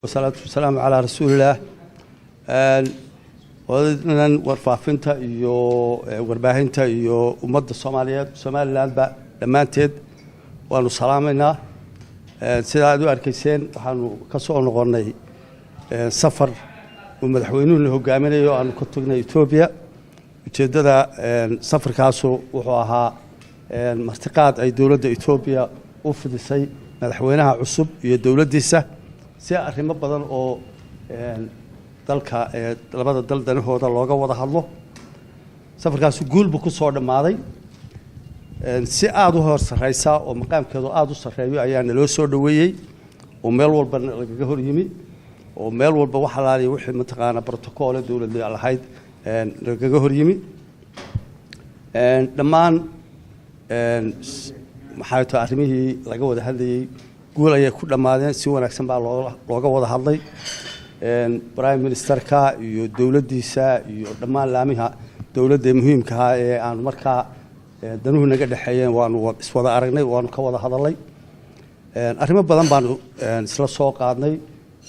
Wasalaatu wasalaamu calaa rasuulillaah. Wadadan warfaafinta iyo warbaahinta iyo ummadda Soomaaliyeed, Somalilandba dhammaanteed waanu salaamaynaa. Sida aad u arkayseen, waxaanu ka soo noqonnay safar uu madaxweynuhuna hogaaminayo, aanu ka tagnay Etoobiya. Ujeeddada safarkaasu wuxuu ahaa martiqaad ay dowladda Etoobiya u fidisay madaxweynaha cusub iyo dowladdiisa, si arrimo badan oo dalka labada dal danahooda looga wada hadlo. Safarkaasu guul buu ku soo dhammaaday. Si aada u hor sarreysa oo maqaamkeedu aada u sarreeyo ayaa naloo soo dhoweeyey, oo meel walba lagaga hor yimi, oo meel walba wax alaaliya wixii mataqaanaa brotocoole dowladda lahayd lagaga hor yimi dhammaan. Maxay tahay, arrimihii laga wada hadlayey guul ayay ku dhammaadeen. Si wanaagsan baa looga wada hadlay. Prime ministerka iyo dowladdiisa iyo dhammaan laamiha dowladda muhiimkaha ee aanu markaa danuhu naga dhexeeyeen waanu iswada aragnay, waanu ka wada hadalay. Arrimo badan baanu isla soo qaadnay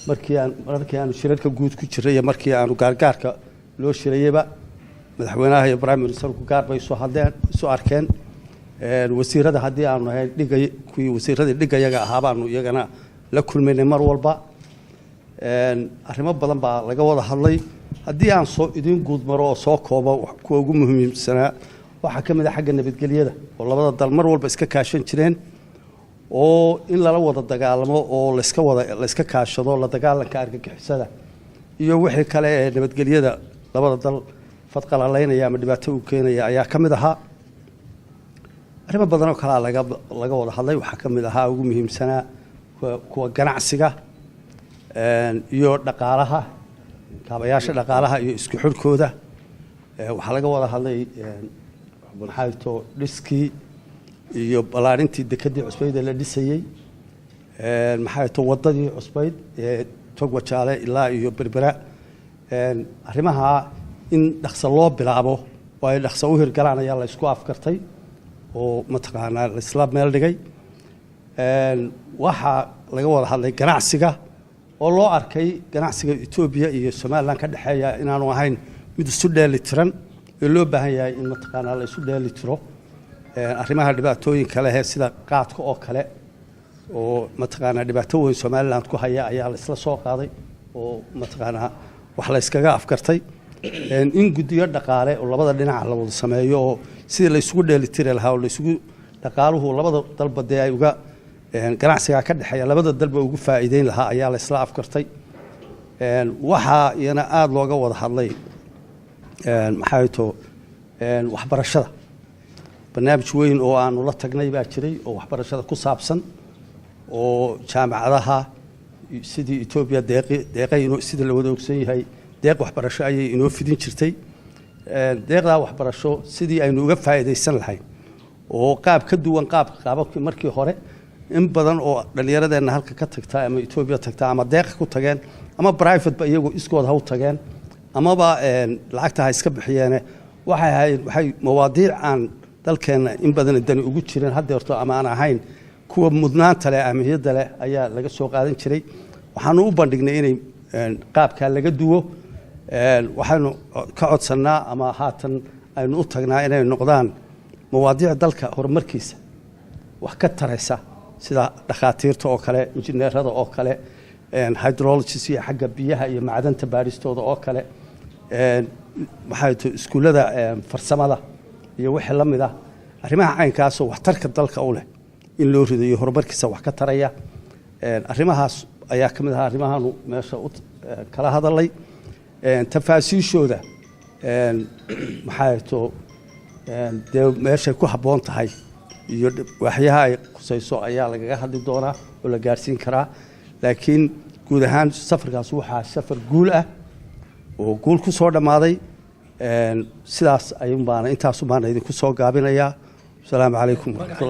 markii aanu shirarka guud ku jiray iyo markii aanu gaargaarka loo shirayeyba. Madaxweynaha iyo prime ministerku gaar bay isu hadleen, isu arkeen. Wasiirada haddii aanu nahay dhigay, kuwii wasiiradii dhigayaga ahaa baanu iyagana la kulmaynay mar walba. Arrimo badan baa laga wada hadlay. Haddii aan soo idiin guud maro oo soo koobo kuwa ugu muhiimsanaa, waxaa ka mid a xagga nabadgelyada, oo labada dal mar walba iska kaashan jireen, oo in lala wada dagaalamo oo layska kaashado la dagaalanka argagixisada iyo wixii kale ee nabadgelyada labada dal fadqalalaynaya ama dhibaato u keenaya ayaa ka mid ahaa. Arrimo badan oo kalea laga wada hadlay. Waxaa ka mid ahaa ugu muhiimsanaa kuwa ganacsiga iyo dhaqaalaha, kaabayaasha dhaqaalaha iyo isku xidhkooda. Waxaa laga wada hadlay, maxay to, dhiskii iyo ballaarintii dekedii cusbayd ee la dhisayey, maxay to, waddadii cusbayd ee Togwajaale ilaa iyo Berbera. Arrimaha in dhaqso loo bilaabo oo ay dhaqso u hirgalaan ayaa la isku afkartay oo mataqaanaa laisla meel dhigay. Waxaa laga wada hadlay ganacsiga, oo loo arkay ganacsiga Etoobiya iyo Somaliland ka dhexeeya inaanu ahayn mid isu dheeli tiran, ee loo baahan yahay in mataqaanaa la isu dheeli tiro. Arrimaha dhibaatooyinka leh sida qaadka oo kale, oo mataqaanaa dhibaato weyn Somaliland ku haya, ayaa la isla soo qaaday oo mataqaanaa wax la iskaga afkartay in guddiyo dhaqaale oo labada dhinac la wada sameeyo, oo sidii la isugu dheelitiri lahaa oo laisugu dhaqaaluhu labada dalba dee ay uga ganacsigaa ka dhexeeya labada dalba ugu faa'iideyn lahaa ayaa la isla afkartay. Waxaa iyana aada looga wada hadlay, maxay to, waxbarashada. Barnaamij weyn oo aanu la tagnay baa jiray oo waxbarashada ku saabsan, oo jaamacadaha sidii Etoobiya deeqi deeqay inoo, sida la wada ogsan yahay, deeq waxbarasho ayay inoo fidin jirtay. Deeqdaa waxbarasho sidii aynu uga faa'iidaysan lahayn oo qaab ka duwan qaabka qaababkii markii hore in badan oo dhallinyaradeenna halka ka tagta ama Etoobiya tagta ama deeqa ku tageen ama private ba iyagu iskood ha u tageen amaba lacagta ha iska bixiyeene, waxay ahayd waxay mawaadiic aan dalkeenna in badan dani ugu jirin haddeerto ama aan ahayn kuwa mudnaanta leh, ahmiyadda leh, ayaa laga soo qaadan jiray. Waxaanu u bandhignay inay qaabkaa laga duwo. Waxaynu ka codsannaa ama haatan aynu u tagnaa inay noqdaan mawaadiic dalka horumarkiisa wax ka taraysa, sida dhakhaatiirta oo kale, injineerada oo kale, hydrologist iyo xagga biyaha iyo macdanta baadhistooda oo kale, maxay to, iskuullada farsamada iyo wixii la mid ah. Arrimaha caynkaasoo waxtarka dalka u leh in loo ridayo, horumarkiisa wax ka taraya, arrimahaas ayaa ka mid ahaa arrimahaanu meesha u kala hadalay. Tafaasiishooda, maxay to, dee meeshay ku habboon tahay iyo waxyaha ay khusayso ayaa lagaga hadli doonaa oo la gaadhsiin karaa. Laakiin guud ahaan safarkaas waxaa safar guul ah oo guul ku soo dhammaaday. Sidaas ayuun baana intaasun baana idinku soo gaabinayaa. Asalaamu calaykum waraxmatullah.